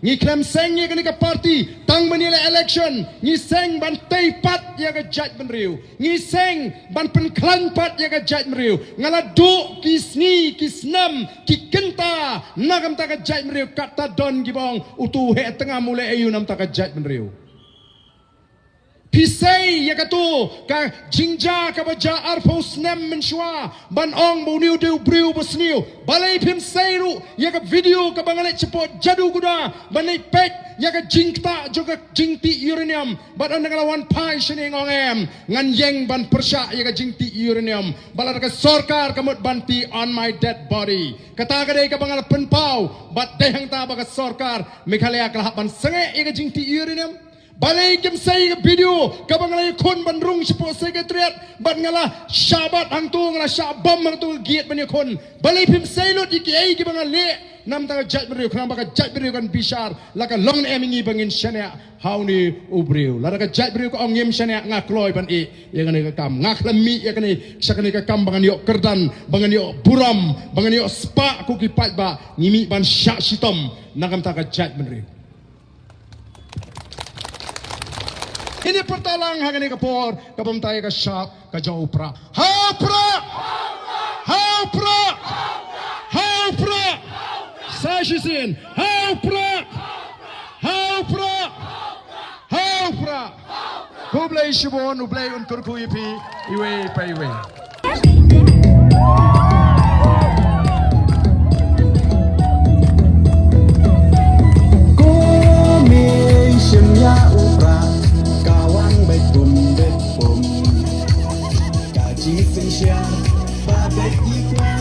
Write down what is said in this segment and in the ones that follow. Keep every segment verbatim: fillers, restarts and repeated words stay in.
Ngi khlem seng ïa kane ka party tang ban ïaleh election, ngi seng ban tei pat ïa ka jaitbynriew, ngi seng ban pynkhlaiñ pat ïa ka jaitbynriew. Nga la duh ki sngi ki snem ki kynta na ka bynta ka jaitbynriew, katta don kiba ong utu u heh tngam u leh aïu na ka bynta ka jaitbynriew. Phi sei ïa katu ka jingjia kaba jia arphew snem mynshuwa ban ong ba une u dei u briew ba sniew. Balei phim sei ruh ïa ka video kaba nga leit shapoh Jadu Guda ban leit peit ïa ka jingktah jong ka jingtih uranium? Bad ynda nga la wan phai shane nga ong em, ngan ïeng ban pyrshah ïa ka jingtih uranium. Bad lada ka sorkar ka mut ban tih, on my dead body. Kata ka dei kaba nga la pynpaw. Bad dei hangta ba ka sorkar Meghalaya ka la hap ban sangeh ïa ka jingtih uranium. Balei kim sei ka video kaba nga la ïakhun ban rung shapoh Secretariat, bad nga la shah bat hangtu, nga la shah bam hangtu ka gate ban ïakhun? Balei phim sei lut ïa kiei kiba nga leh na ka bynta ka jaitbynriew, khnang ba ka jaitbynriew kan bishar la ka long ne em ïa ngi ba ngin shaniah ha une u briew? Lada ka jaitbynriew ka ong ngim shaniah, nga kloi ban ïeh ïa kane ka kam. Nga khlem mih ïa kane sha kane ka kam ba ngan ïoh kyrdan, ba ngan ïoh burom, ba ngan ïoh spah ko ki paidbah. Ngi mih ban shah shitom na ka bynta ka jaitbynriew. Ngin ïa pyrta lang ha kane ka por kaba mynta ïa ka shap ka jong u Prah. Ha u Prah! Ha u Prah! Ha u Prah! Sa shisien, ha u Prah! Ha u Prah! Ha u Prah! Khublei shibun, U Blei un kyrkhu ïa phi iwei pa iwei. Ko mei shim ïa u Prah, ka wan beit bum beit bum. Ka jingsngewsih ba beit i kwah,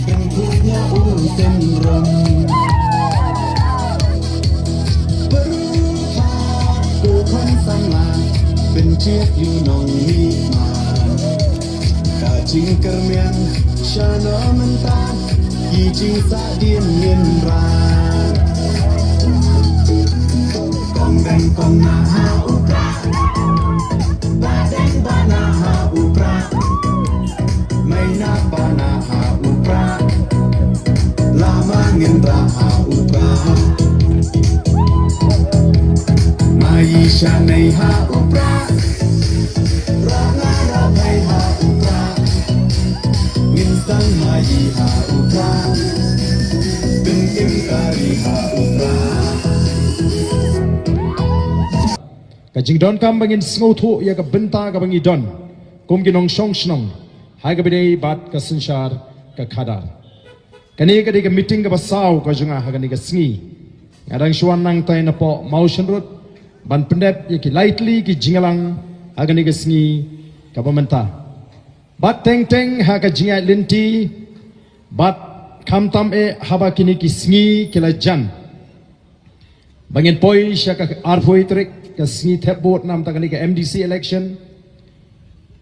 pynkup ïa u syndrom. Pyrkhat ko khun samla, pynjot ïa u nongmihman. Ka jingkyrmen shano mynta, ki jingsahdien ngin rah. Kong beng kong nah ha u Prah, ba deng ba nah ha u Prah, mei nah ba nah ha u Prah, lama ngin rah ha u Prah. Mei shanei ha u Prah, rah nga rah phai ha u Prah, ngin sdang mei ha u Prah, pynkim kari ha u Prah. Ka jingdonkam ba ngin sngewthuh ïa ka bynta kaba ngi don kum ki nongshong shnong ha kaba ïadei bad ka synshar ka khadar. Kane ka dei ka meeting kaba saw ka jong nga ha kane ka sngi. Nga dang shu wan nangtai napoh Mawshynrut ban pyndep ïa ki lai tylli ki jingïalang ha kane ka sngi kaba mynta. Bad teng teng ha ka jingïaid lynti, bad khamtam eh haba kine ki sngi ki la jan, ba ngin poi sha ka arphew tarik, ka sngi thep vote namar kane ka M D C election.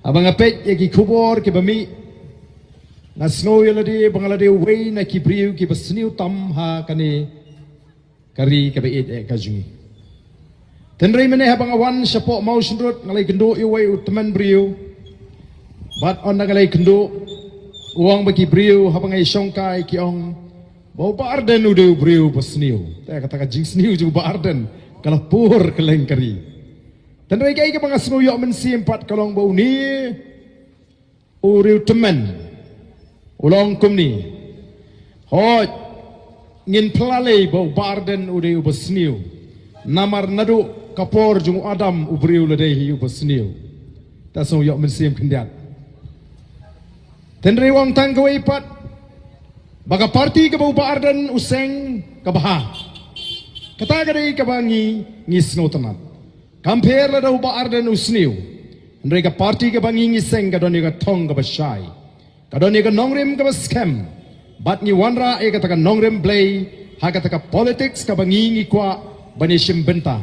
Haba nga peit ïa ki khubor kiba mih, nga sngew ïa lade ba nga la dei uwei na ki briew kiba sniew tam ha kane ka ri kaba ïeit eh ka jong ngi. Hynrei mynne haba nga wan shapoh Mawshynrut, nga la ïakynduh ïa uwei u tymmen briew. Bad ynda nga la ïakynduh, u ong ba ki briew haba nga ïashongkai ki ong ba u Bah Ardent u dei u briew ba sniew. Te kata ka jingsniew jong u Bah Ardent ka la pur kylleng ka ri. Hynrei kaei kaba nga sngew ïoh mynsiem pat ka long ba une u riewtymmen u la ong kumne: Hooid, ngin pynlait ba u Bah Ardent u dei uba sniew, namar naduh ka por jong u Adam u briew la dei hi uba sniew. Te sngew ïoh mynsiem khyndiat. Hynrei u ong tang kawei pat, ba ka party kaba u Bah Ardent u seng ka bha. Kata ka dei kaba ngi, ngi sngewtynnat. Kam pher lada u Bah Ardent u sniew, hynrei ka party kaba ngi, ngi seng ka don ïa ka thong kaba shai, ka don ïa ka nongrim kaba skhem. Bad ngi wanrah ïa kata ka nongrim Blei ha kata ka politics kaba ngi, ngi kwah ban ïashim bynta,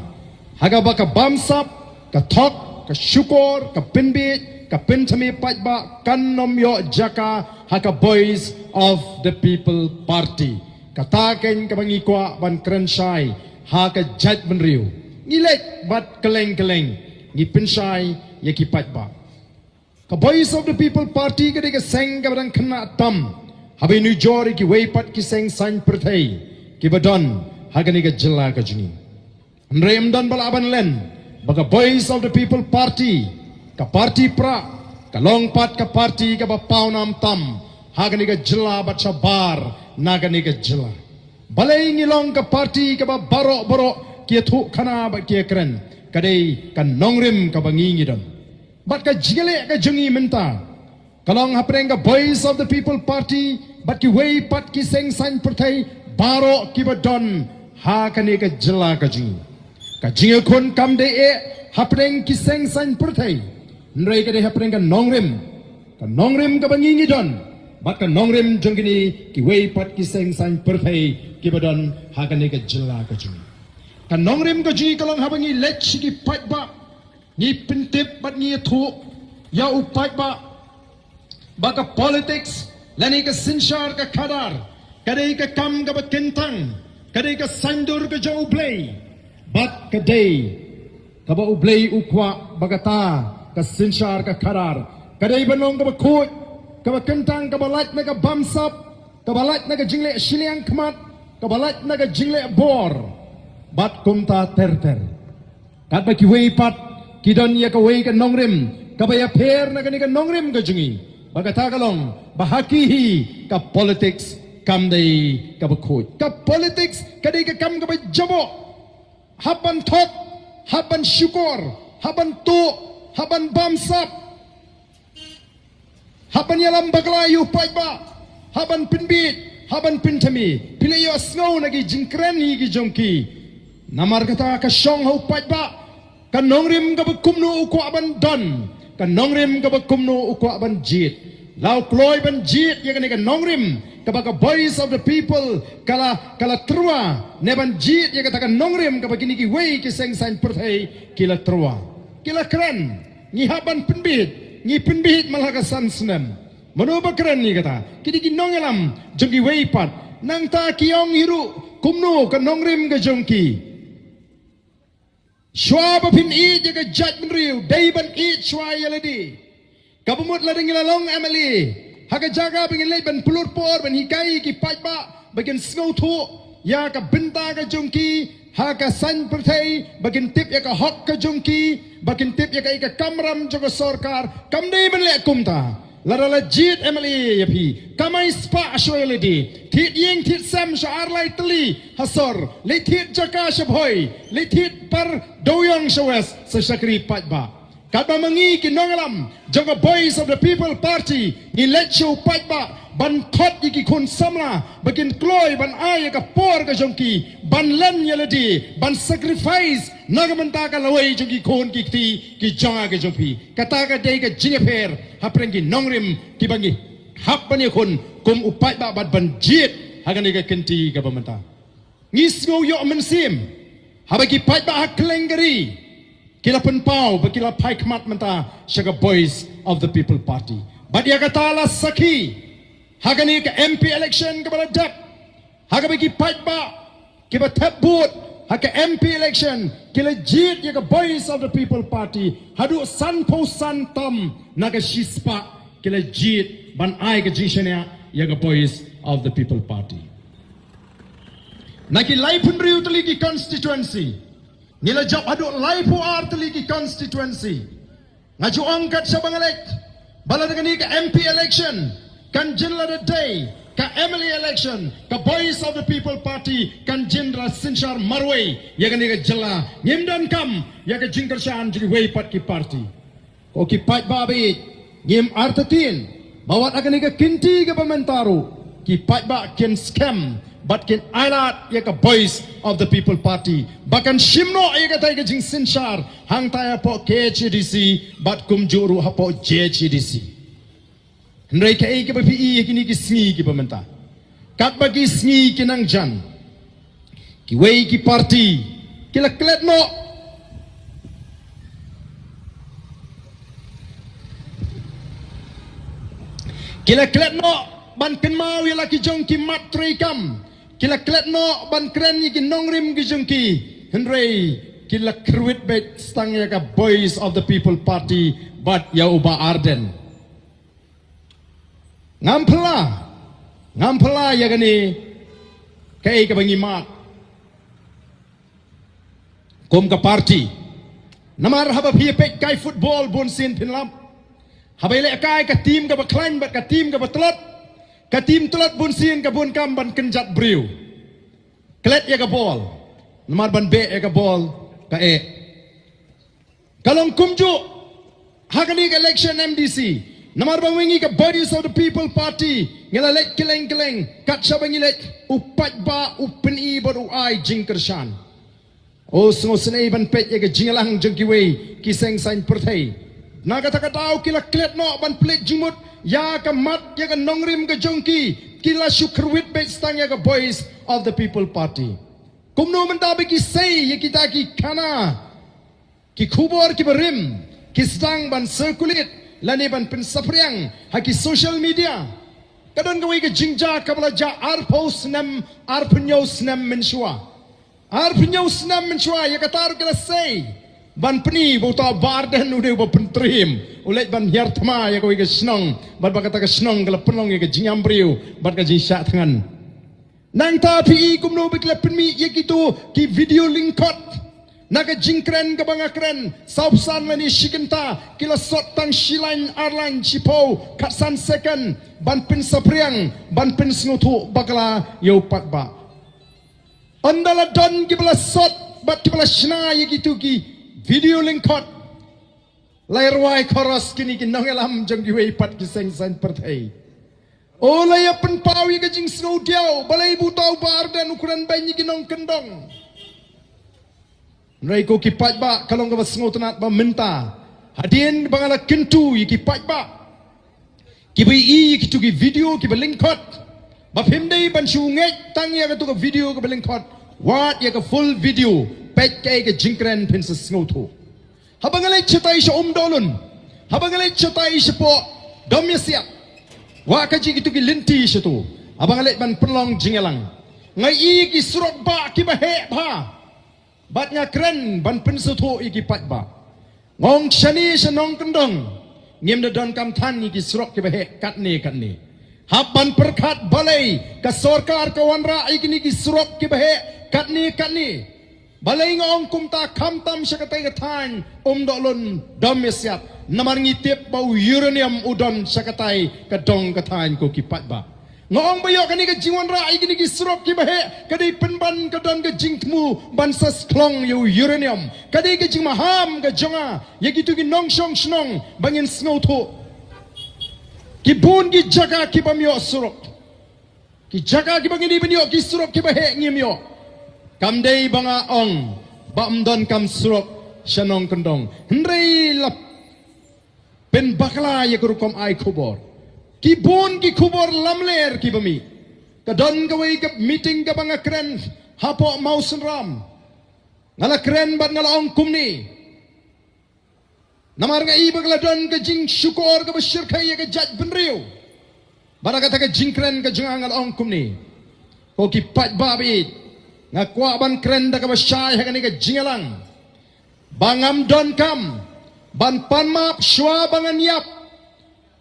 ha kaba ka bamsap, ka thok, ka shukor, ka pynbiej, ka pynthame paidbah kan nym ïoh jaka ha ka Voice of the People Party. Kata keiñ kaba ngi kwah ban kren shai ha ka jaitbynriew. Ngi leit bad kylleng kylleng ngi pynshai ïa ki paidbah. Ka Voice of the People Party ka dei ka seng kaba dang khynnah tam haba ïanujor ïa kiwei pat ki seng saiñ pyrthei kiba don ha kane ka jylla ka jong ngi. Hynrei ym don ba lah ban len ba ka Voice of the People Party, ka party prah, ka long pat ka party kaba pawnam tam ha kane ka jylla bad shabar na kane ka jylla. Balei ngi long ka party kaba baroh baroh ki ïathuh khana bad ki ïakren? Ka dei ka nongrim kaba ngi ngi don. Bad ka jingïaleh ka jong ngi mynta ka long hapdeng ka Voice of the People Party bad kiwei pat ki seng saiñ pyrthei baroh kiba don ha kane ka jylla ka jong ngi. Ka jingïakhun kam dei eh hapdeng ki seng saiñ pyrthei, hynrei ka dei hapdeng ka nongrim, ka nongrim kaba ngi ngi don bad ka nongrim jong kine kiwei pat ki seng saiñ pyrthei kiba don ha kane ka jylla ka jong ngi. Ka nongrim ka jong ngi ka long haba ngi leit sha ki paidbah, ngi pyntip bad ngi ïathuh ïa u paidbah ba ka politics lane ka synshar ka khadar ka dei ka kam kaba kyntang, ka dei ka saiñdur ka jong U Blei, bad ka dei kaba U Blei u kwah ba kata ka synshar ka khadar ka dei ban long kaba khuid, kaba kyntang, kaba lait na ka bamsap, kaba lait na ka jingleh shiliang khmat, kaba lait na ka jingleh bor, bad kumta ter ter. Katba kiwei pat ki don ïa kawei ka nongrim kaba ïapher na kane ka nongrim ka jong ngi, ba kata ka long ba ha ki hi ka politics kam dei kaba khuid. Ka politics ka dei ka kam kaba jaboh. Hap ban thok, hap ban shukor, hap ban tuh, hap ban bamsap, hap ban ïalam bakla ïa u paidbah, hap ban pynbit, hap ban pynthame. Phi la ïohsngew na ki jingkren hi ki jong ki. Namar kata ka shong ha u paidbah ka nongrim kaba kumno u kwah ban don, ka nongrim kaba kumno u kwah ban jied. La u kloi ban jied ïa kane ka nongrim kaba ka Voice of the People ka la, ka la tyrwa, ne ban jied ïa kata ka nongrim kaba kine kiwei ki seng saiñ pyrthei ki la tyrwa, ki la kren. Ngi hap ban pynbit, ngi pynbit man la ka san snem. Mano ba kren ïa kata? Ki dei ki nongïalam jong kiwei pat. Nangta ki ong hi ruh kumno ka nongrim ka jong ki. Shuwa ba phin ïeit ïa ka jaitbynriew, dei ban ïeit shuwa ïa lade. Kaba mut lada ngi la long M L A, ha ka jaka ba ngin leit ban pynlut por ban hikai ïa ki paidbah ba kin sngewthuh ïa ka bynta ka jong ki ha ka saiñ pyrthei, ba kin tip ïa ka hok ka jong ki, ba kin tip ïa ka, ïa ka kamram jong ka sorkar, kam dei ban leh kumta. Lada la jied M L A ïa phi, kamai spah shuwa ïa lade. Thied ïing thied sem sha ar lai tylli ha sor, leit thied jaka sha Bhoi, leit thied par dewiong sha West, sa shakri paidbah. Katba ma ngi ki nongïalam jong ka Voice of the People Party ngi leit sha u paidbah ban khot ïa ki khun samla ba kin kloi ban ai ïa ka por ka jong ki ban len ïa lade, ban sacrifice na ka bynta ka lawei jong ki khun ki kti ki jong nga ki jong phi. Kata ka dei ka jingïapher hapdeng ki nongrim kiba ngi hap ban ïakhun kum u paidbah bad ban jied ha kane ka kynti kaba mynta. Ngi sngew ïoh mynsiem haba ki paidbah ha kylleng ka ri ki la pynpaw ba ki la phai khmat mynta sha ka Voice of the People Party. Bad ïa kata la sakhi ha kane ka M P election kaba la dep, ha kaba ki paidbah kiba thep vote ha ka M P election ki la jied ïa ka Voice of the People Party haduh sanphew san tam na ka shispah ki la jied ban ai ka jingshaniah ïa ka Voice of the People Party. Na ki laiphew hynriew tylli ki constituency, ngi la jop haduh laiphew ar tylli ki constituency. Nga ju ong kat shaba nga leit ba lada kane ka M P election kan jin lada dei ka M L A election, ka Voice of the People Party kan jin da synshar marwei ïa kane ka jylla. Ngim donkam ïa ka jingkyrshan jong kiwei pat ki party. Ko ki paidbah ba ïeit, ngim artatien ba wat ha kane ka kynti kaba mynta ruh ki paidbah kin skhem bad kin ailad ïa ka Voice of the People Party ba kan shim noh ïa katai ka jingsynshar hangtai hapoh K H A D C bad kumjuh ruh hapoh J H A D C. Hynrei kaei kaba phi ïohi ha kine ki sngi kiba mynta, katba ki sngi ki nang jan, kiwei ki party ki la klet noh, ki la klet noh ban kynmaw ïa la ki jong ki mat treikam, ki la klet noh ban kren ïa ki nongrim ki jong ki. Hynrei ki la kyrwit beit tang ïa ka Voice of the People Party bad ïa u Bah Ardent. Ngam phylla, ngam phylla ïa kane kaei kaba ngi mad. Kum ka party. Namar haba phi peit kai football bun sien phin lap. Haba i leh kai ka team kaba khlaiñ bad ka team kaba tlot. Ka team tlot bun sien ka bun kam ban kynjat briew. Klet ïa ka ball. Namar ban beh ïa ka ball ka eh. Ka long kumjuh ha kane ka election M D C. Namar ba ngi ka Voice of the People Party ngi la leit kylleng kylleng kat shaba ngi leit u paidbah u pyni bad u ai jingkyrshan. O sngewsynei ban peit ïa ka jingïalang jong kiwei ki seng saiñ pyrthei. Na kata ka daw ki la klet noh ban pynleit jingmut ïa ka mat ïa ka nongrim ka jong ki, ki la shu kyrwit beit tang ïa ka Voice of the People Party. Kumno mynta ba ki sei ïa kita ki khana, ki khubor kiba rim ki sdang ban circulate lane ban pynsaphriang ha ki social media. Ka don kawei ka jingjia kaba la jia arphew snem, arphew hynñiew snem mynshuwa. Arphew hynñiew snem mynshuwa ïa kata ruh ki la sei ban pyni ba uta u Bah Ardent u dei uba pyntriem, u leit ban hiar thma ïa kawei ka shnong bad ba kata ka shnong ka la pynlong ïa ka jingïam briew bad ka jingshah thngan. Nangta phi i kumno ba ki la pynmih ïa kito ki video lyngkot. Na ka jingkren kaba nga kren, sawphew san lane shi kynta, ki la sot tang shi laiñ, ar laiñ, shiphew, khatsan second ban pynsaphriang, ban pynsngewthuh bakla ïa u paidbah. Ynda la don kiba la sot bad kiba la shna ïa kito ki video lyngkot, la ïa rwai khoros kine ki nongïalam jong kiwei pat ki seng saiñ pyrthei. O la ïa pynpaw ïa ka jingsngewdiaw, balei ba uta u Bah Ardent u kren beiñ ïa ki nongkyndong. Hynrei ko ki paidbah, ka long kaba sngewtynnat ba mynta hadien ba nga la kyntu ïa ki paidbah kiba ïohi ïa kito ki video kiba lyngkot, ba phim dei ban shu ngeit tang ïa kato ka video kaba lyngkot, wat ïa ka full video, peit kaei ka jingkren phin sa sngewthuh. Haba nga leit shatai sha Umdohlun, haba nga leit shatai shapoh Domiasiat, wat ka jingkito ki lynti shato, haba nga leit ban pynlong jingïalang, nga ïohi ki surok bah kiba heh bha. Bad nga kren ban pynsngewthuh ïa ki paidbah. Nga ong shane sha Nongkyndong ngim da donkam than ïa ki surok kiba heh katne katne. Hap ban pyrkhat balei ka sorkar ka wanrah ïa kine ki surok kiba heh katne katne. Balei nga ong kumta, khamtam sha katei ka thaiñ Umdohlun Domiasiat, namar ngi tip ba u uranium u don sha katei ka dong ka thaiñ ko ki paidbah. Nga ong ba ïoh kane ka jingwanrah ïa kine ki surok kiba heh ka dei pynban ka don ka jingthmu ban sa skhlong ïa u uranium. Ka dei ka jingmaham ka jong nga ïa kito ki nongshong shnong ba ngin sngewthuh. Ki bun ki jaka ki bym ïoh surok, ki jaka kiba ngin dei ban ïoh ki surok kiba heh ngim ïoh. Kam dei ba nga ong ba ym donkam surok sha Nongkyndong, hynrei la pynbakla ïa ka rukom ai khubor. Ki bun ki khubor lamler kiba mih. Ka don kawei ka meeting kaba nga kren hapoh Mawsynram. Nga la kren bad nga la ong kumne, namar nga i ba ka la don ka jingshukor kaba shyrkhei ïa ka jaitbynriew. Bad ha kata ka jingkren ka jong nga nga la ong kumne, ko ki paidbah ba ïeit, nga kwah ban kren da kaba shai ha kane ka jingïalang ba ngam donkam ban pan map shuwa ba ngan ïap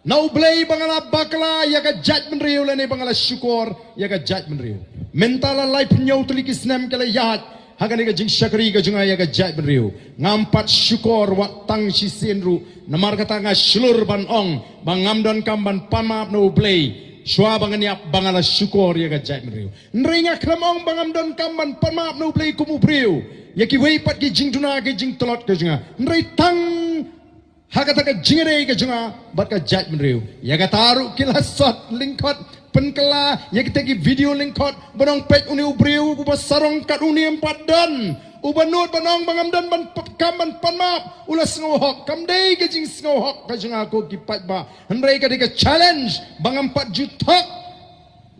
na U Blei ba nga la bakla ïa ka jaitbynriew lane ba nga la shukor ïa ka jaitbynriew. Mynta la laiphew hynñiew tylli ki snem ki la ïaid ha kane ka jingshakri ka jong nga ïa ka jaitbynriew, ngam pat shukor wat tang shisien ruh. Namar kata nga shlur ban ong ba ngam donkam ban pan map na U Blei shuwa ba ngan ïap ba nga la shukor ïa ka jaitbynriew. Hynrei nga khlem ong ba ngam donkam ban pan map na U Blei kum u briew ïa kiwei pat ki jingduna ki jingtlot ka jong nga, hynrei tang ha kata ka jingïadei ka jong nga bad ka jaitbynriew. Ïa kata ruh ki la sot lyngkot, pynkylla ïa kita ki video lyngkot ban ong peit une u briew uba sarong kat une, ym pat don uba nud ban ong ba ngam don ban p-, kam ban pan map, u la sngewhok. Kam dei ka jingsngewhok ka jong nga ko ki paidbah, hynrei ka dei ka challenge ba ngam pat ju thok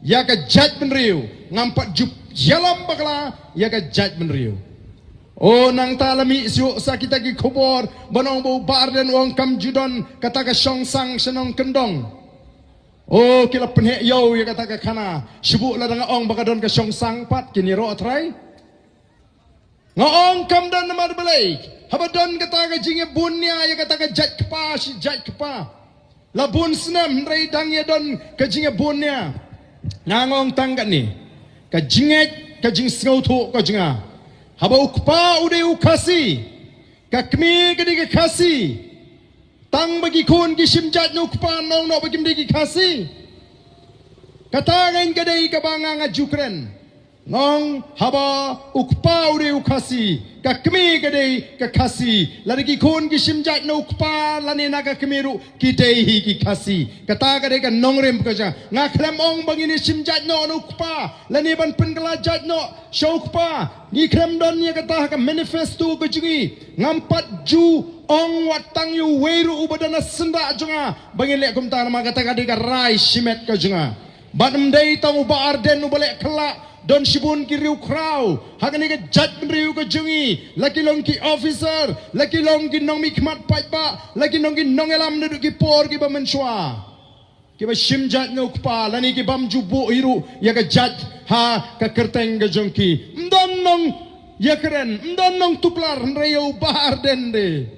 ïa ka jaitbynriew, ngam pat ju ïalam bakla ïa ka jaitbynriew. O, nangta la mih shuh sa kita ki khubor ban ong ba u Bah Ardent u ong kam ju don kata ka shongsang sha Nongkyndong. O, ki la pynheh ïew ïa kata ka khana. Shu buh lada nga ong ba ka don ka shongsang pat, kin ïaroh trai. Nga ong kam don, namar balei? Haba don kata ka jingïabun nia ïa kata ka jait kpa shi jait kpa la bun snem, hynrei dang ïa don ka jingïabun nia. Nga ong tang katne, ka jingngeit, ka jingsngewthuh ka jong nga, Haba u kpa u dei u Khasi, ka kmie ka dei ka Khasi. Tang ba ki khun ki shim jait na u kpa, nong noh ba kim dei ki Khasi. Kata ngan ka dei kaba nga nga ju kren. Ngong haba u kpa u dei u Khasi, ka kmie ka dei ka Khasi. Lada ki khun ki shim jait na u kpa lane na ka kmie ruh, ki dei hi ki Khasi. Kata ka dei ka nongrim ka jong nga. Khlem ong ba ngin ïa shim jait noh na u kpa lane ban pynkylla jait noh sha u kpa. Ngi khlem don ïa kata ha ka manifesto ka jong ngi. Ngam pat ju ong wat tang ïa uwei ruh uba don ha syndah jong nga ba ngin leh kumta, namar kata ka dei ka rai shimet ka jong nga. Bad ym dei tang u Bah Ardent uba leh kylla, don shibun ki riewkhraw ha kane ka jaitbynriew ka jong ngi, la ki long ki officer, la ki long ki nongmihkhmat paidbah, la ki long ki nongïalam naduh ki por kiba mynshuwa, kiba shim jait na u kpa lane ki bym ju buh hi ruh ïa ka jait ha ka kyrteng ka jong ki. Ym don nongïakren, ym don nongtuklar, hynrei ïa u Bah Ardent de.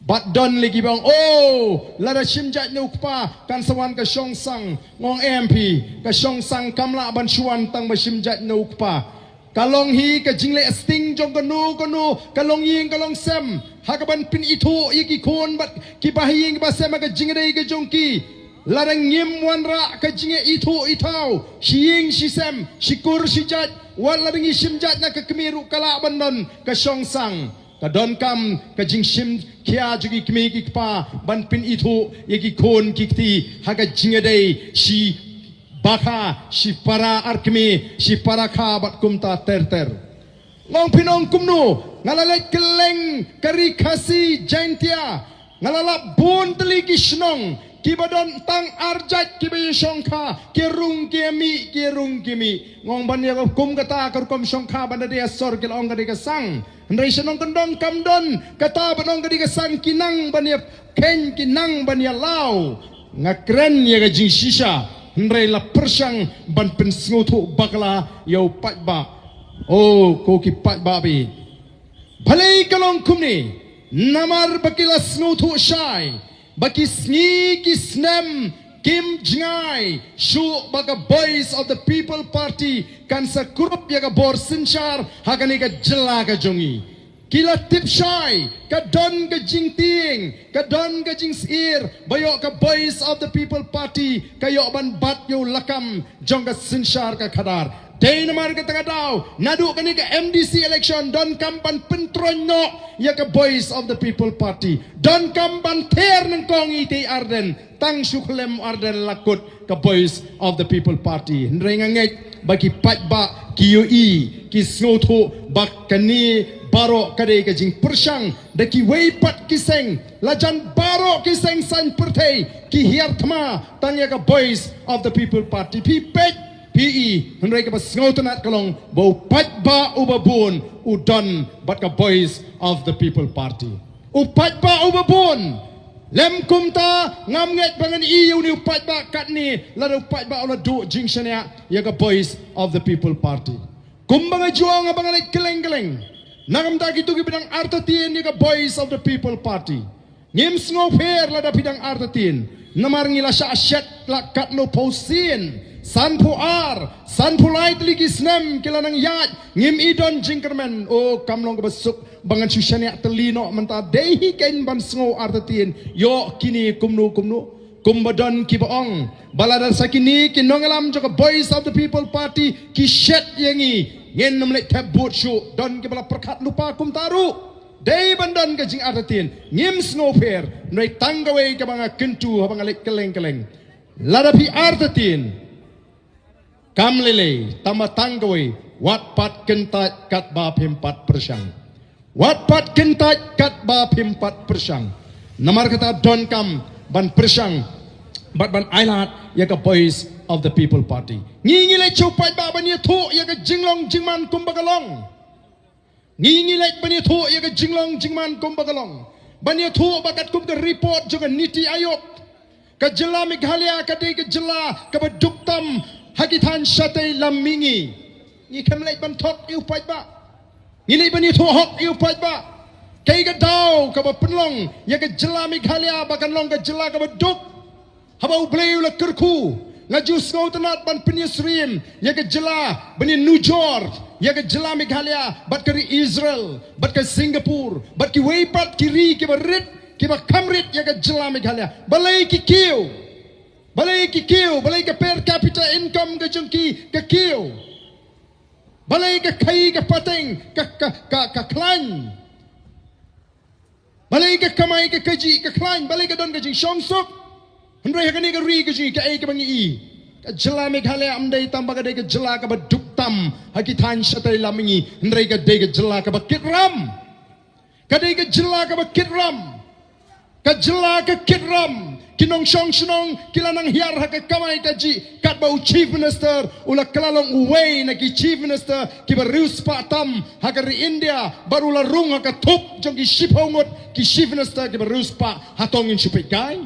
Bad don lei kiba ong, oh, lada shim jait na u kpa kan sa wan ka shongsang. Ngong, em phi, ka shongsang kam lah ban shu wan tang ba shim jait na u kpa. Ka long hi ka jingleh sting jong kano kano ka longïing ka longsem ha kaban pynithuh ïa ki khun bad ki bahaïing bahasem ha ka jingïadei ka jong ki. Lada ngim wanrah ka jingïaithuh ithaw shi ïing shi sem, shi kur shi jait, wat lada ngi shim jait na ka kmie ruh ka lah ban don ka shongsang. Ka donkam ka jingshim khia jong ki kmie ki kpa ban pynithuh ïa ki khun ki kti ha ka jingïadei shi bakha, shi para arkmie, shi para kha bad kumta ter ter. Ngong, phin ong kumno, nga la leit kylleng ka ri Khasi Jaintia, nga la lap bun tylli ki shnong kiba don tang ar jait kiba ïashongkha, ki rung ki mih, ki rung ki mih. Ngong, ban ïa kum kata ka rukom shongkha ban da dei ha sor ki la ong ka dei ka sang. Hynrei sha nongkyndong kam don kata ban ong ka dei ka sang, ki nang ban ïa kheiñ, ki nang ban ïa law. Nga kren ïa ka jingshisha, hynrei la pyrshang ban pynsngewthuh bakla ïa u paidbah. Oh, ko ki paidbah phi. Balei ka long kumne? Namar ba ki la sngewthuh shai ba ki sngi ki snem kim jngai shuh ba ka Voice of the People Party kan sa kurup ïa ka bor synshar ha kane ka jylla ka jong ngi. Ki la tip shai, ka don ka jingtieng, ka don ka jingsyier ba ïoh ka Voice of the People Party ka ïoh ban bat ïa u lakam jong ka synshar ka khadar. Dei namar kata ka daw naduh kane ka M D C election donkam ban pyntroiñ noh ïa ka Voice of the People Party. Donkam ban ther nyngkong ïa i Ardent, tang shu khlem Ardent la kut ka Voice of the People Party. Hynrei nga ngeit ba ki paidbah ki ïohi, ki sngewthuh ba kane baroh ka dei ka jingpyrshang da kiwei pat ki seng, la jan baroh ki seng saiñ pyrthei ki hiar thma tang ïa ka Voice of the People Party. Phi peit, phi i, hynrei kaba sngewtynnat ka long ba u paidbah uba bun u don bad ka Voice of the People Party. U paidbah uba bun. Lym kumta ngam ngeit ba ngan i ïa une u paidbah katne lada u paidbah u la duh jingshaniah ïa ka Voice of the People Party. Kumba nga ju ong haba nga leit kylleng kylleng, na ka bynta kito kiba dang artatien ïa ka Voice of the People Party, ngim sngewpher lada phi dang artatien, namar ngi la shah shet la katno phew sien, sanphew ar, sanphew lai tylli ki snem ki la nang ïaid, ngim i don jingkyrmen. O, kam long kaba suk ba ngan shu shaniah tylli noh mynta. Dei hi kein ban sngew artatien ïoh kine kumno kumno. Kumba don kiba ong ba lada sa kine ki nongïalam jong ka Voice of the People Party ki shet ïa ngi, ngin ym leit thep vote shuh. Don kiba la pyrkhat lypa kumta ruh. Dei ban don ka jingartatien, ngim sngewpher. Hynrei tang kawei kaba nga kyntu haba nga leit kylleng kylleng, lada phi artatien, kam lei lei, tang ba tang kawei, wat pat kyntait katba phim pat pyrshang. Wat pat kyntait katba phim pat pyrshang. Namar kata donkam ban pyrshang bad ban ailad ïa ka Voice of the People Party. Ngi ngi leit sha u paidbah ban ïathuh ïa ka jinglong jingman kumba ka long. Ngi ngi leit ban ïathuh ïa ka jinglong jingman kumba ka long, ban ïathuh ba katkum ka report jong ka NITI Aayog, ka jylla Meghalaya ka dei ka jylla kaba duk tam ha ki thaiñ shatei lam mihngi. Ngi khlem leit ban thok ïa u paidbah. Ngi leit ban ïathuh hok ïa u paidbah. Kaei ka daw kaba pynlong ïa ka jylla Meghalaya ba kan long ka jylla kaba duk? Haba U Blei u la kyrkhu, Nga ju sngewtynnat ban pynïasyriem ïa ka jylla, ban ïanujor ïa ka jylla Meghalaya bad ka ri Israel bad ka Singapore bad kiwei pat ki ri kiba rit, kiba kham rit ïa ka jylla Meghalaya. Balei ki kiew? Balei ki kiew? Balei ka per capita income ka jong ki ka kiew? Balei ka khaïi ka pateng ka, ka, ka, ka khlaiñ? Balei ka kamai ka kajih ka khlaiñ? Balei ka don ka jingshongsuk? Hynrei ha kane ka ri ka jong ngi, kaei kaba ngi i? Ka jylla Meghalaya kam dei tang ba ka dei ka jylla kaba duk tam ha ki thaiñ shatei lam ngi, hynrei ka dei ka jylla kaba kit ram. Ka dei ka jylla kaba kit ram. Ka jylla ka kit ram. Ki nongshong shnong ki la nang hiar ha ka kamai kajih, katba u Chief Minister u la kylla long uwei na ki Chief Minister kiba riewspah tam ha ka ri India, bad u la rung ha ka thup jong ki shiphew ngut ki Chief Minister kiba riewspah. Hato ngin shu peit kai?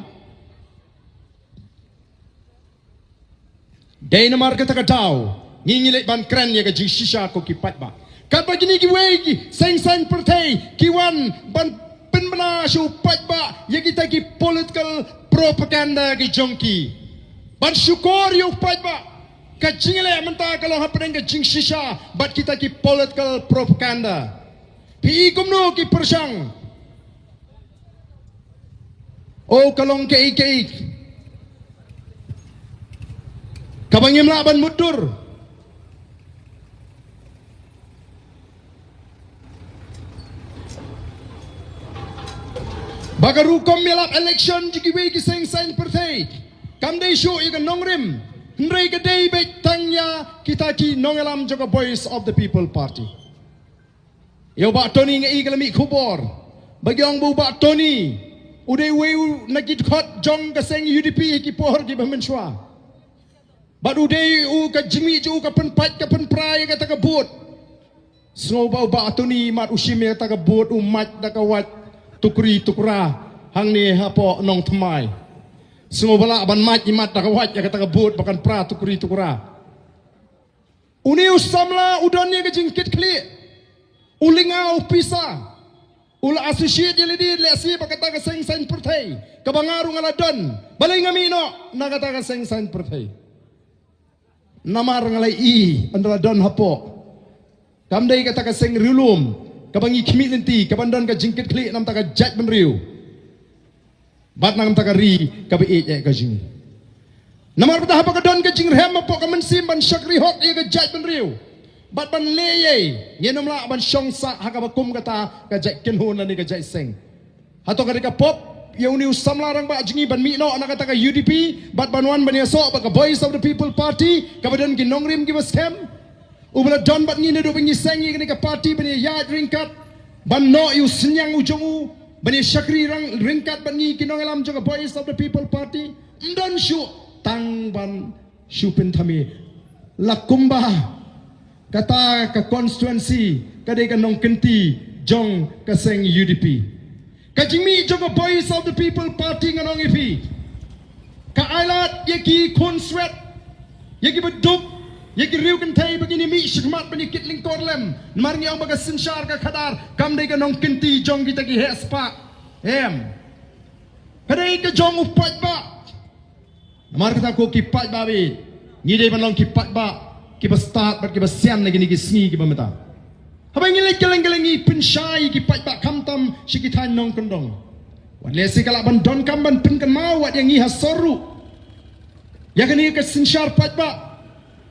Dei namar kata ka daw ngi, ngi leit ban kren ïa ka jingshisha ko ki paidbah. Katba kine kiwei ki seng saiñ pyrthei ki wan ban pynbna sha u paidbah ïa kita ki political propaganda ki jong ki, ban shukor ïa u paidbah. Ka jingïaleh mynta ka long hapdeng ka jingshisha bad kita ki political propaganda. Phi i kumno ki pyrshang? O, ka long kaei kaei kaba ngim lah ban mutdur. Ba ka rukom ïalap election jong kiwei ki seng saiñ pyrthei kam dei shuh ïa ka nongrim, hynrei ka dei beit tang ïa kita ki nongïalam jong ka Voice of the People Party. Ïa u Bah Tony nga i ka la mih khubor ba ki ong ba u Bah Tony u dei uwei u na ki dkhot jong ka seng U D P ha ki por kiba mynshuwa. Bad u dei u, ka jingmih jong u ka pynpait ka pynpra ïa kata ka vote. Sngew ba u Bah Tony mat u shim ïa kata ka vote, u mait da ka wait tukri tukra hangne hapoh Nongthymmai. Sngew ba lah ban mait i mat da ka wait ïa kata ka vote ba kan pra tukri tukra. Une u samla u don ïa ka jingkitkhlieh, u lynga u pisa, u la associate ïa lade lehse bad kata ka seng saiñ pyrthei kaba nga ruh nga la don. Balei nga mih noh na kata ka seng saiñ pyrthei? Namar nga la i, ynda la don hapoh, kam dei kata ka seng riewlum kaba ngi khmih lynti kaban don ka jingkitkhlieh na bynta ka jaitbynriew. Bad na bynta ka ri kaba ïeit eh ka jong ngi. Namar kata haba ka don ka jingrhem hapoh ka mynsiem ban shakri hok ïa ka jaitbynriew bad ban leh ei, ngin ym lah ban shong sah ha kaba kum kata ka jait kynhun lane ka jait seng. Hato ka dei ka pop ïa une u samla rangbah jong ngi ban mih noh na kata ka U D P bad ban wan ban ïasoh bad ka Voice of the People Party kaba don ki nongrim kiba skhem? Uba la don bad ngi naduh ba ngi seng ïa kane ka party ban ïaid ryngkat, ban noh ïa u synñiang u jong u, ban ïa shakri rang ryngkat bad ngi ki nongïalam jong ka Voice of the People Party. Ym don shuh, tang ban shu pynthame. La kumba kata ka constituency ka dei ka nongkynti jong ka seng U D P. Ka jingmih jong ka Voice of the People Party, ngan ong ïa phi, ka ailad ïa ki khunswet, ïa kiba duk, ïa ki riew kynthei ba kin ïa mih shakhmat ban ïa kit lyngkor lem. Namar ngi ong ba ka synshar ka khadar kam dei ka nongkynti jong kita ki heh spah. Em. Ka dei ka jong u paidbah. Namar kata ko ki paidbah bad ngi dei ban long ki paidbah kiba stad bad kiba sian na kine ki sngi kiba mynta. Haba ngi leit kylleng kylleng ngi pynshai ki paidbah khamtam sha ki thaiñ nongkyndong. Wat lehse ka lah ban donkam ban pynkynmaw wat ïa ngi ha sor ruh ïa kane ka synshar paidbah,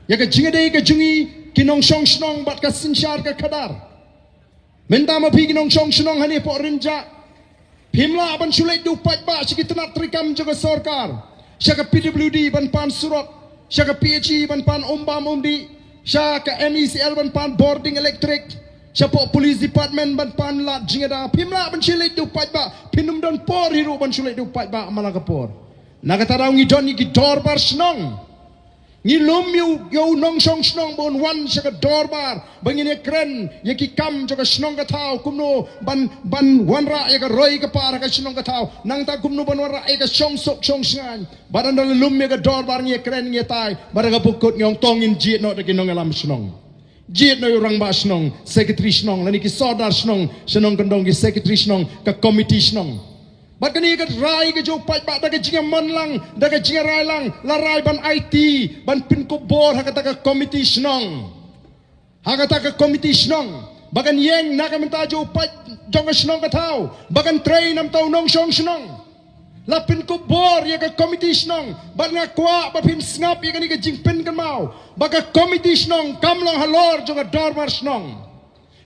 ïa ka jingïadei ka jong ngi ki nongshong shnong bad ka synshar ka khadar. Mynta ma phi ki nongshong shnong hangne hapoh Rynjah, phim lah ban shu leit da u paidbah sha ki tnat treikam jong ka sorkar, sha ka P W D ban pan surok, sha ka P H E ban pan um bam um dih, sha ka N E C L ban pan bording elektrik, shapoh police department ban pan lad jingïada. Phim lah ban shu leit da u paidbah, phin ym don por hi ruh ban shu leit da u paidbah man la ka por. Na kata daw ngi don ïa ki dorbar shnong. Ngi lum ïa u, ïa u nongshong shnong ba un wan sha ka dorbar ba ngin ïa kren ïa ki kam jong ka shnong ka thaw, kumno ban, ban wanrah ïa ka roi ka par ha ka shnong ka thaw, nangta kumno ban wanrah ïa ka shongsuk shongshngaiñ. Bad ynda la lum ïa ka dorbar ngi ïa kren ngi ïa tai, bad ha kaba kut ngi ong to ngin jied noh da ki nongïalam shnong, jied noh ïa u rangbah shnong, secretary shnong, lane ki sordar shnong sha nongkyndong, ki secretary shnong, ka komiti shnong. Bad kane ka rai ka jong u paidbah da ka jingïaman lang, da ka jingïarai lang, la rai ban aiti, ban pynkup bor ha kata ka komiti shnong. Ha kata ka komiti shnong. Ba kan ïeng na ka bynta jong u paid jong ka shnong ka thaw. Ba kan trei na ka bynta u nongshong shnong. La pynkup bor ïa ka komiti shnong. Bad nga kwah ba phin sngap ïa kane ka jingpynkynmaw. Ba ka komiti shnong kam long halor jong ka dorbar shnong.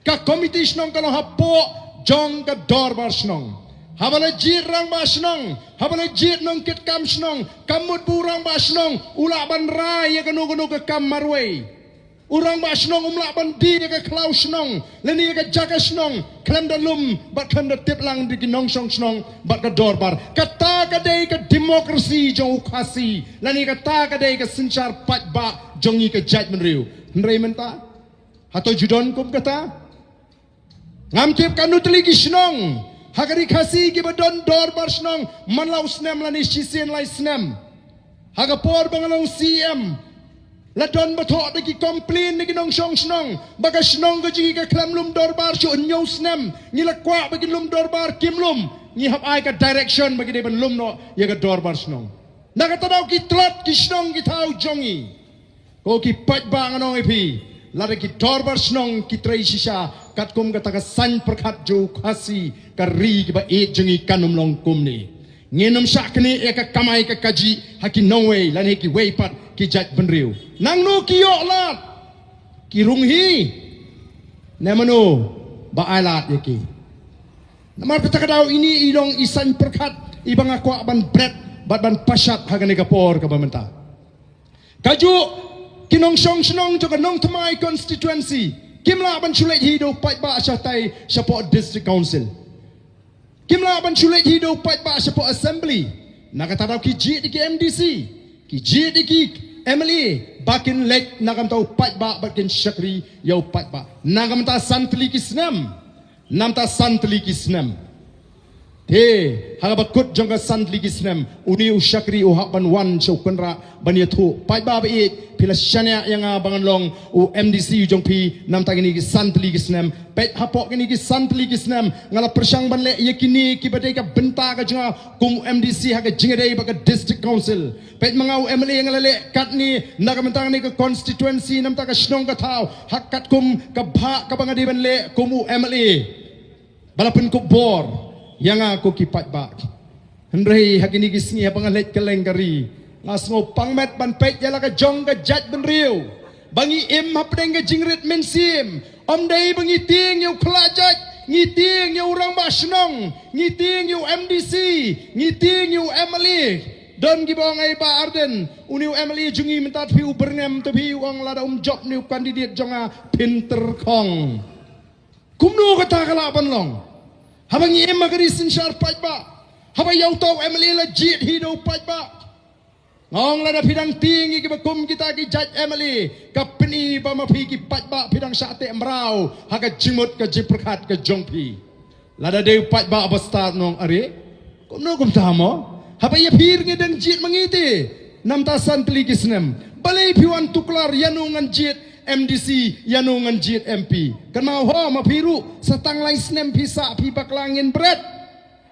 Ka komiti shnong ka long hapoh jong ka dorbar shnong. Haba la jied rangbah shnong, haba la jied nongkitkam shnong, ka mut ba u rangbah shnong u lah ban rai ïa kano kano ka kam marwei. U rangbah shnong um lah ban die ïa ka khlaw shnong lane ïa ka jaka shnong khlem da lum bad khlem da tip lang da ki nongshong shnong bad ka dorbar. Kata ka dei ka democracy jong u Khasi lane kata ka dei ka synshar paidbah jong ngi ka jaitbynriew. Hynrei mynta, hato ju don kum kata? Ngam tip katno tylli ki shnong ha ka ri Khasi kiba don dorbar shnong man la u snem lane shisien lai snem. Ha ka por ba nga long C M, la don ba thoh da ki complain na ki nongshong shnong ba ka shnong ka jong ngi ka khlem lum dorbar shuh hynñiew snem. Ngi la kwah ba kin lum dorbar, kim lum. Ngi hap ai ka direction ba ki dei ban lum noh ïa ka dorbar shnong. Na kata daw ki tlot ki shnong ki thaw jong ngi. Ko ki paidbah, ngan ong ïa phi, lada ki dorbar shnong ki trei shisha katkum kata ka saiñ pyrkhat jong u Khasi, ka ri kiba ïeit jong ngi kan ym long kumne. Ngin ym shah knieh ïa ka kamai ka kajih ha ki nongwei lane ha kiwei pat ki jaitbynriew. Nangno ki ïoh lad? Ki rung hi? Ne mano ba ai lad ïa ki? Namar kata ka daw ine i long i saiñ pyrkhat iba nga kwah ban bret bad ban pashat ha kane ka por kaba mynta. Kajuh ki nongshong shnong jong ka Nongthymmai constituency kim lah ban shu leit hi da u paidbah shatai shapoh District Council. Kim lah ban shu leit hi da u paidbah shapoh Assembly. Na kata daw ki jied ïa ki M D C, ki jied ïa ki M L A ba kin leit na ka bynta u paidbah bad kin shakri ïa u paidbah. Na ka bynta san tylli ki snem. Na ka bynta san tylli ki snem. Te ha kaba kut jong ka san tylli ki snem, une u shakri u hap ban wan sha u kynrad ban ïathuh, paidbah ba ïeit, phi la shaniah ïa nga ba ngan long u M D C u jong phi na ka bynta kine ki san tylli ki snem. Peit, hapoh kine ki san tylli ki snem nga la pyrshang ban leh ïa kine kiba dei ka bynta ka jong nga kum u M D C ha ka jingïadei bad ka District Council. Peit, ma nga u M L A nga la leh katne na ka bynta kane ka constituency, na ka bynta ka shnong ka thaw, ha katkum ka bhah kaba nga dei ban leh kum u M L A. Ba la pynkup bor ïa nga ko ki paidbah. Hynrei ha kine ki sngi haba nga leit kylleng ka ri, nga sngew pang met ban peit ïa la ka jong ka jaitbynriew. Ba ngi im hapdeng ka jingrit mynsiem. Ym dei ba ngi tieng ïa u khlajait, ngi tieng ïa u rangbah shnong, ngi tieng ïa u M D C, ngi tieng ïa u M L A. Don kiba ong, ai Bah Ardent, une u M L A jong ngi mynta phi u byrngem, te phi u ong lada um jop ne u candidate jong nga phin tyrkhong. Kumno kata ka lah ban long? Haba ngi im ha ka ri synshar paidbah, haba ïa uta u M L A la jied hi da u paidbah. Nga ong lada phi dang tieng ïa kiba kum kita ki jait M L A, ka pyni ba ma phi ki paidbah phi dang shah teh mraw ha ka jingmut ka jingpyrkhat ka jong phi. Lada dei u paidbah ba stad, nong, are, kumno kumta mo? Haba ïa phi ruh ngi dang jied ma ngi te na ka bynta san tylli ki snem. Balei phi wan tuklar ïano ngan jied M D C, ïano ngan jied M P? Kynmaw ho, ma phi ruh sa tang lai snem phi sah, phi bakla, ngin bret.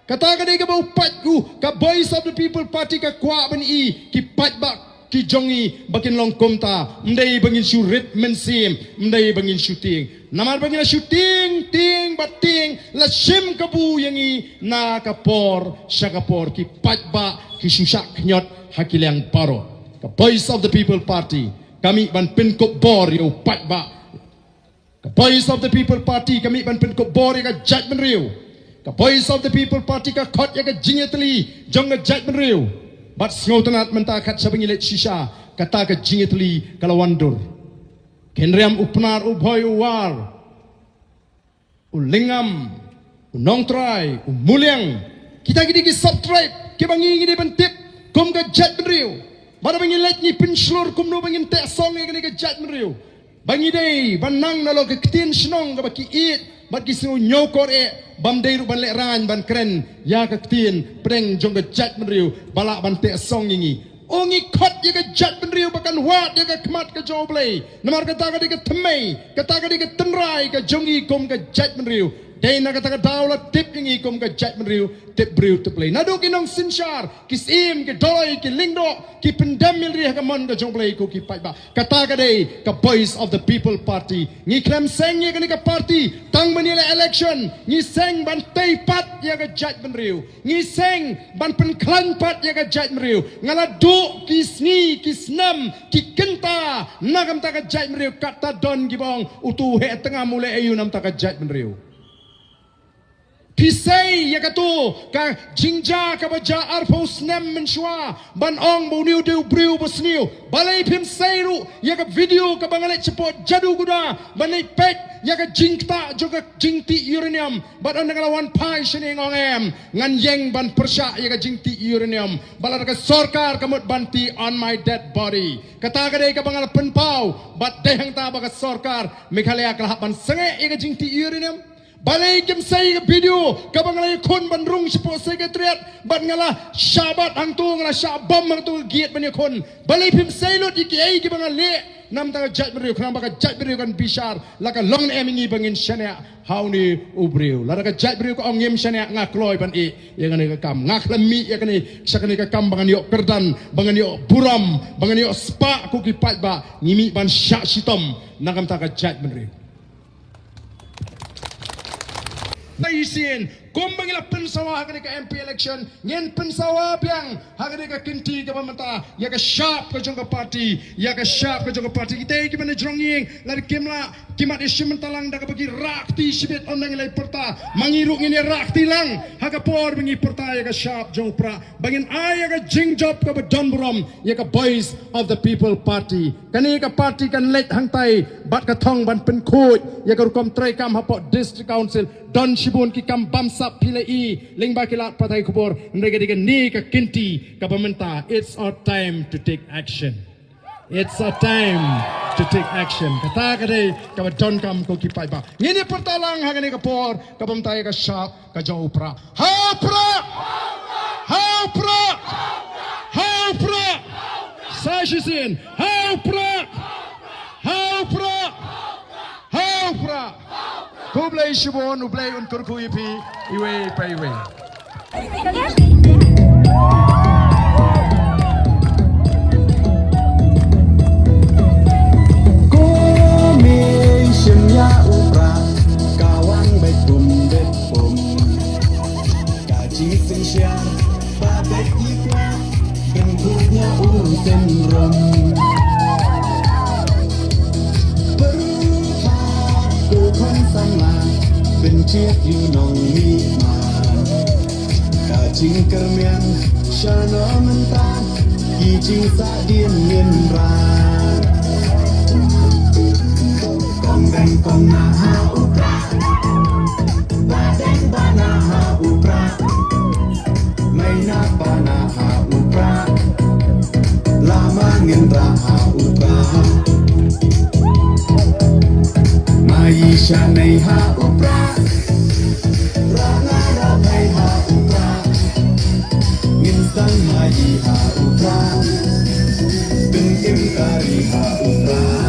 Kata ka dei kaba u paid, u ka Voice of the People Party ka kwah ban i ki paidbah ki jong ngi ba kin long kumta. Ym dei ba ngin shu rit mynsiem, ym dei ba ngin shu tieng. Namar ba ngi la shu tieng, tieng bad tieng, la shim kabu ïa ngi na ka por sha ka por. Ki paidbah ki shu shah khñiot ha ki liang baroh. Ka Voice of the People Party ka mih ban pynkup bor ïa u paidbah. Ka Voice of the People Party ka mih ban pynkup bor ïa ka jaitbynriew. Ka Voice of the People Party ka khot ïa ka jingïatylli jong ka jaitbynriew. Bad sngewtynnad mynta, kat shaba ngi leit shisha, kata ka jingïatylli ka la wan dur. Kynriam, u Pnar, u Bhoi, u War, u Lyngngam, u Nongtrai, u Muliang. Kita ki dei ki sub-tribe kiba ngi, ngi dei ban tip kum ka jaitbynriew. Bad haba ngi leit ngi pynshlur kumno ba ngin teh song ïa kane ka jaitbynriew. Ba ngi dei ban nang na la ka ktien shnong kaba ki ïeit bad ki sngew ñiewkor eh, bym dei ruh ban lehraiñ ban kren ïa ka ktien pdeng jong ka jaitbynriew ba lah ban teh song ïa ngi. O, ngi khot ïa ka jaitbynriew ba kan wad ïa ka khmat ka jong U Blei. Namar kata ka dei ka thymmei, kata ka dei ka tynrai ka jong ngi kum ka jaitbynriew. Dei na kata ka daw la tip ïa ngi kum ka jaitbynriew, tip briew tip Blei. Naduh ki nongsynshar, ki syiem, ki dolloi, ki lyngdoh, ki pyndem ïalade ha ka mon ka jong U Blei ko ki paidbah. Kata ka dei ka Voice of the People Party. Ngi khlem seng ïa kane ka party tang ban ïaleh election, ngi seng ban tei pat ïa ka jaitbynriew. Ngi seng ban pynkhlaiñ pat ïa ka jaitbynriew. Nga la duh ki sngi, ki snem, ki kynta na ka bynta ka jaitbynriew, katta don kiba ong utu u heh tngam u leh aïu na ka bynta ka jaitbynriew. Phi sei ïa kato ka jingjia kaba jia arphew snem mynshuwa ban ong ba une u dei u briew ba sniew. Balei phim sei ruh ïa ka video kaba nga leit shapoh Jaduguda ban leit peit ïa ka jingktah jong ka jingtih uranium? Bad ynda nga la wan phai shane nga ong em, ngan ïeng ban pyrshah ïa ka jingtih uranium. Bad lada ka sorkar ka mut ban tih, on my dead body. Kata ka dei kaba nga la pynpaw. Bad dei hangta ba ka sorkar Meghalaya ka la hap ban sangeh ïa ka jingtih uranium. Balei kim sei ïa ka video kaba nga la ïakhun ban rung shapoh Secretariat bad nga la shah bat hangto, nga la shah bom hangto ka gate ban ïakhun? Balei phim sei lut ïa kiei kiba nga leh na ka bynta ka jaitbynriew? Khnang ba ka jaitbynriew kan bishar la ka long ne em ïa ngi ba ngin shaniah ha une u briew. Lada ka jaitbynriew ka ong ngim shaniah, nga kloi ban ïeh ïa kane ka kam. Nga khlem mih ïa kane sha kane ka kam ba ngan ïoh kyrdan, ba ngan ïoh burom, ba ngan ïoh spah ko ki paidbah. Ngi mih ban shah shitom na ka bynta ka jaitbynriew. Shisien, kumba ngi la pynsawa ha kane ka M P election, ngin pynsawa biang ha kane ka kynti kaba mynta ïa ka shap ka jong ka party, ïa ka shap ka jong ka party. Kita kiba na jrong ïing, lada kim lah, ki mat ïa shim bynta lang da kaba ki rah kti shibit, ynda ngi la pyrta, ma ngi ruh ngin ïa rah kti lang ha ka por ba ngi pyrta ïa ka shap jong u Prah. Ba ngin ai ïa ka jingjop kaba don burom ïa ka Voice of the People Party. Kane ka party kan leit hangtai bad ka thong ban pynkhuid ïa ka rukom treikam hapoh District Council. Don shibun ki kam bamsap phi la i lyngba ki lad pathai khubor. Hynrei ka dei kane ka kynti kaba mynta. It's our time to take action. It's a time to take action. Kata ka dei kaba donkam ko ki paidbah. Ngin ïa pyrta lang ha kane ka por kaba mynta ïa ka shap ka jong u Prah. Ha u Prah! Ha u Prah! Ha u Prah! Sa shisien. Ha u Prah! Ha u Prah! Ha u Prah! Khublei shibun, U Blei un kyrkhu ïa phi iwei pa iwei. Kumne shim ïa u Prah, ka wan beit pum beit pum. Ka jingsynshar ba beit i kwah, pynkup ïa u synrum. Pyrkhat ko khun samla, pyntiat ïa u nongmihman. Ka jingkyrmen shano mynta, ki jingsahdien ngin rah. Kong deng kong nah ha u Prah, ba deng ba nah ha u Prah, mei nah ba nah ha u Prah, lama ngin rah ha u Prah. Mai sha nei ha u Prah, rah na rah nei ha u Prah. Ngin sdang mai ha u Prah, pyn im kari ha u Prah.